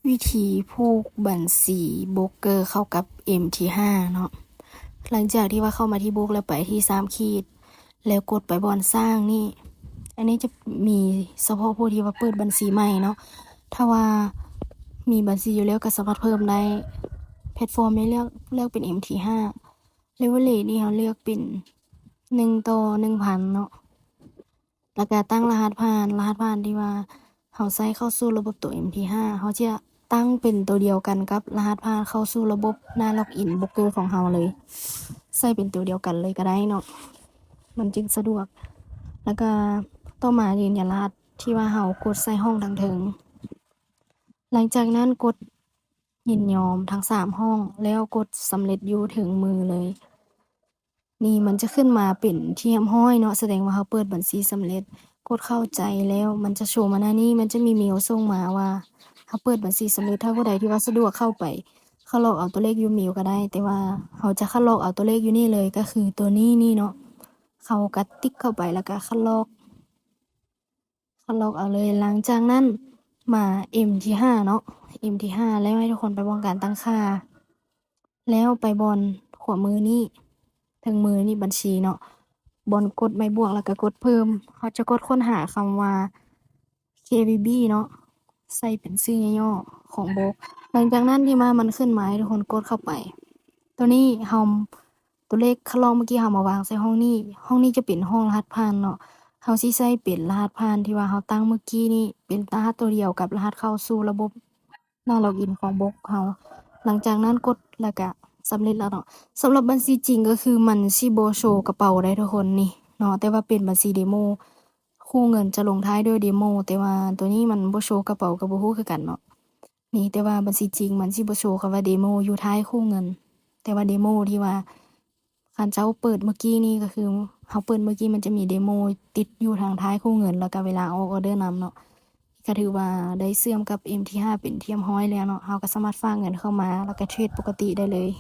ວິທີຜູກບັນຊີໂບຣກເກີເຂົ້າກັບເອັມທີຫ້າເນາະ. ຫຼັງຈາກທີ່ວ່າເຂົ້າມາທີ່ໂບຣກແລ້ວໄປທີ່ສາມຂີດ ແລ້ວກົດໄປບ່ອນສ້າງນີ້. ອັນນີ້ຈະມີສະເພາະຜູ້ທີ່ວ່າເປີດບັນຊີໃໝ່ເນາະ. ຖ້າວ່າມີບັນຊີຢູ່ແລ້ວກໍສາມາດເພີ່ມໄດ້. ແພລດຟອມໃຫ້ເລືອກ ເລືອກເປັນເອັມທີຫ້າ. ເລເວີເຣຈນີ້ເຮົາເລືອກເປັນໜຶ່ງຕໍ່ໜຶ່ງພັນເນາະ. ແລ້ວກະຕັ້ງລະຫັດຜ່ານ, ລະຫັດຜ່ານທີ່ວ່າເຮົາໃຊ້ເຂົ້າສູ່ລະບົບຕົວເອັມທີຫ້າ ເຮົາຈະຕັ້ງເປັນຕົວດຽວກັນກັບລະຫັດຜ່ານເຂົ້າສູ່ລະບົບໜ້າລັອກອິນໂບຣກເກີຂອງເຮົາເລີຍ. ໃສ່ເປັນຕົວດຽວກັນເລີຍກໍໄດ້ເນາະ, ມັນຈຶ່ງສະດວກ. ແລ້ວກະຕໍ່ມາຢືນຢັນລະຫັດທີ່ວ່າເຮົາກົດໃສ່ຫ້ອງທາງເທິງ. ຫຼັງຈາກນັ້ນກົດຍິນຍອມທັງສາມຫ້ອງ ແລ້ວກົດສຳເລັດຢູ່ເທິງມືເລີຍ. ນີ້ມັນຈະຂຶ້ນມາເປັນທີ່ຮຽບຮ້ອຍເນາະ, ສະແດງວ່າເຮົາເປີດບັນຊີສຳເລັດ. ກົດເຂົ້າໃຈແລ້ວ ມັນຈະໂຊມາໜ້ານີ້, ມັນຈະມີເມວສົ່ງມາວ່າເຮົາເປີດບັນຊີສຳເລັດ. ຖ້າຜູ້ໃດທີ່ວ່າສະດວກເຂົ້າໄປຄັດລອກເອົາຕົວເລກຢູ່ເມວກໍໄດ້, ແຕ່ວ່າເຮົາຈະຄັດລອກເອົາຕົວເລກຢູ່ນີ້ເລີຍ, ກໍຄືຕົວນີ້ນີ້ເນາະ. ເຮົາກໍຕິກເຂົ້າໄປ ແລ້ວກໍຄັດລອກ, ຄັດລອກເອົາເລີຍ. ຫຼັງຈາກນັ້ນມາເອັມທີຫ້າເນາະ, ເອັມທີຫ້າ ແລ້ວໃຫ້ທຸກຄົນໄປບ່ອນການຕັ້ງຄ່າ. ແລ້ວໄປບ່ອນຂວາມືນີ້, ເທິງມືນີ້ບັນຊີເນາະ, ບ່ອນກົດໄມ້ບວກ ແລ້ວກໍກົດເພີ່ມ. ເຮົາຈະກົດຄົ້ນຫາຄຳວ່າ ເຄວີບີ ເນາະ, ໃສ່ເປັນຊື່ຫຍໍ້ໆຂອງໂບຣກ. ຫຼັງຈາກນັ້ນທີ່ມາມັນຂຶ້ນມາໃຫ້ທຸກຄົນກົດເຂົ້າໄປ. ຕົວນີ້ເຮົາ ຕົວເລກຄັດລອກເມື່ອກີ້ເຮົາມາວາງໃສ່ຫ້ອງນີ້. ຫ້ອງນີ້ຈະເປັນຫ້ອງລະຫັດຜ່ານເນາະ. ເຮົາຊິໃຊ້ເປັນລະຫັດຜ່ານທີ່ວ່າເຮົາຕັ້ງເມື່ອກີ້ນີ້ ເປັນລະຫັດຕົວດຽວກັບລະຫັດເຂົ້າສູ່ລະບົບ ໜ້າລັອກອິນຂອງໂບຣກເຮົາ. ຫຼັງຈາກນັ້ນກົດ ແລ້ວກະສຳເລັດແລ້ວເນາະ. ສຳລັບບັນຊີຈິງກໍຄືມັນຊິບໍ່ໂຊກະເປົາໄດ໋ທຸກຄົນນີ້ເນາະ, ແຕ່ວ່າເປັນບັນຊີເດໂມ. ຄູ່ເງິນຈະລົງທ້າຍດ້ວຍເດໂມ, ແຕ່ວ່າຕົວນີ້ມັນບໍ່ໂຊກະເປົາກໍບໍ່ຮູ້ຄືກັນເນາະ. ນີ້ ແຕ່ວ່າບັນຊີຈິງມັນຊິບໍ່ໂຊຄຳວ່າເດໂມຢູ່ທ້າຍຄູ່ເງິນ, ແຕ່ວ່າເດໂມທີ່ວ່າ ຄັນເຈົ້າເປີດເມື່ອກີ້ນີ້ ກໍຄືເຮົາເປີດເມື່ອກີ້ ມັນຈະມີເດໂມຕິດຢູ່ທາງທ້າຍຄູ່ເງິນ ແລ້ວກໍເວລາອອກອໍເດີນຳເນາະ. ກໍຖືວ່າໄດ້ເຊື່ອມກັບເອັມທີຫ້າເປັນທີ່ຮຽບຮ້ອຍແລ້ວເນາະ. ເຮົາກໍສາມາດຝາກເງິນເຂົ້າມາ ແລ້ວກໍເທຣດປົກກະຕິໄດ້ເລີຍ.